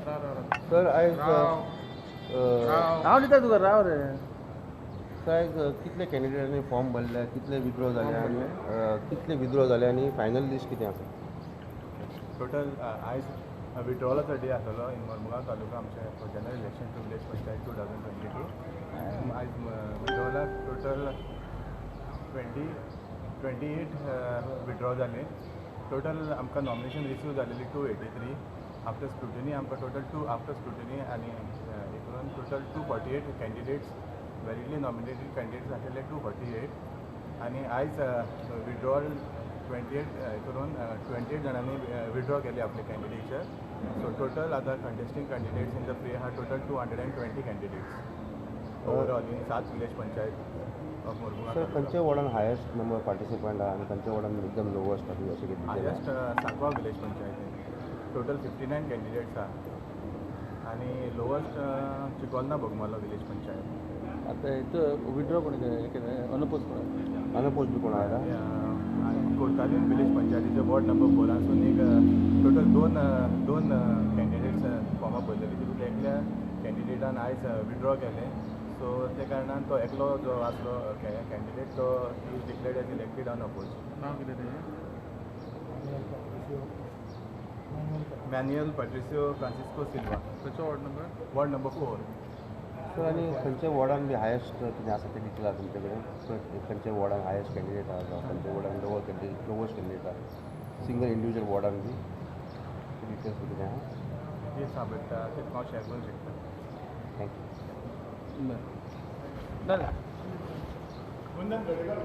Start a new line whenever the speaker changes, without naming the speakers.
Sir, आयज
हांव दिता तुका, राव रे.
सर, आयज कितले कॅन्डिडेटांनी फॉर्म भरले, कितले विथड्रॉ जाले आनी कितले विथड्रॉ जाले आनी फायनल लिस्ट कितें आसा?
टोटल आयज विड्रॉलाचो डे आसलेलो इन मरमुगांव तालुका आमचे for general election to village panchayat 2022. आयज विड्रॉलाक टोटल 28 विड्रॉ जाले. टोटल आमकां नॉमिनेशन रिसीव जालेली 283. आफ्टर स्क्रुटिनी आमकां टोटल टू, आफ्टर स्क्रुटिनी आनी हे करून total 248 candidates, validly nominated candidates आशिल्ले 248. आनी आयज विड्रॉल 28 करून 28 जाणांनी विड्रॉ केले आपले कॅन्डिडेचर. सो टोटल आतां contesting candidates in the fray आहा total 220 candidates overall in सात village panchayat of Mormugao.
Sir, खंयच्या वॉर्डान हायस्ट नंबर पार्टिसिपंट आहा आनी खंयच्या वॉर्डान एकदम लोवस्ट आहा अशें कितें?
हायस्ट सांकवा विलेज पंचायतीन टोटल 59 कॅन्डिडेट्स आहा आनी लोवस्ट चिकोलना बोगमालो विलेज पंचायत.
आतां हेचो विड्रॉ कोणी केलें? अनपोज कोण?
अनपोज बी कोण आयला?
कुर्तालीम विलेज पंचायतीचे वॉर्ड नंबर फोरासून एक टोटल दोन कॅन्डिडेट्स फॉर्मां भरलेली. तितूंतल्या एकल्या कॅन्डिडेटान आयज विड्रॉ केलें. सो ते कारणान तो एकलो जो आसलो कॅन्डिडेट, तो is declared as elected unopposed.
नांव कितें तेजें?
मॅन्युअल पट्रिसियो फ्रांसिस्को सिल्वा.
खंयचो ward number?
Ward number 4.
Sir, आनी खंयच्या वॉर्डान बी हायस्ट कितें आसा तें डिटेल आसा तुमचे कडेन? खंयच्या वॉर्डान हायस्ट कॅन्डिडेट आहा जावं खंयच्या वॉर्डान लोवर कॅन्डिडेट, लोवस्ट कॅन्डिडेट आहा, सिंगल इंडिविज्युअल वॉर्डान बी डिटेल्स बी कितें आहा?
ते सापडटा ते हांव शेअर करूंक शकता.
Thank you.
बरें, जालें.
कुंदन गडेकर.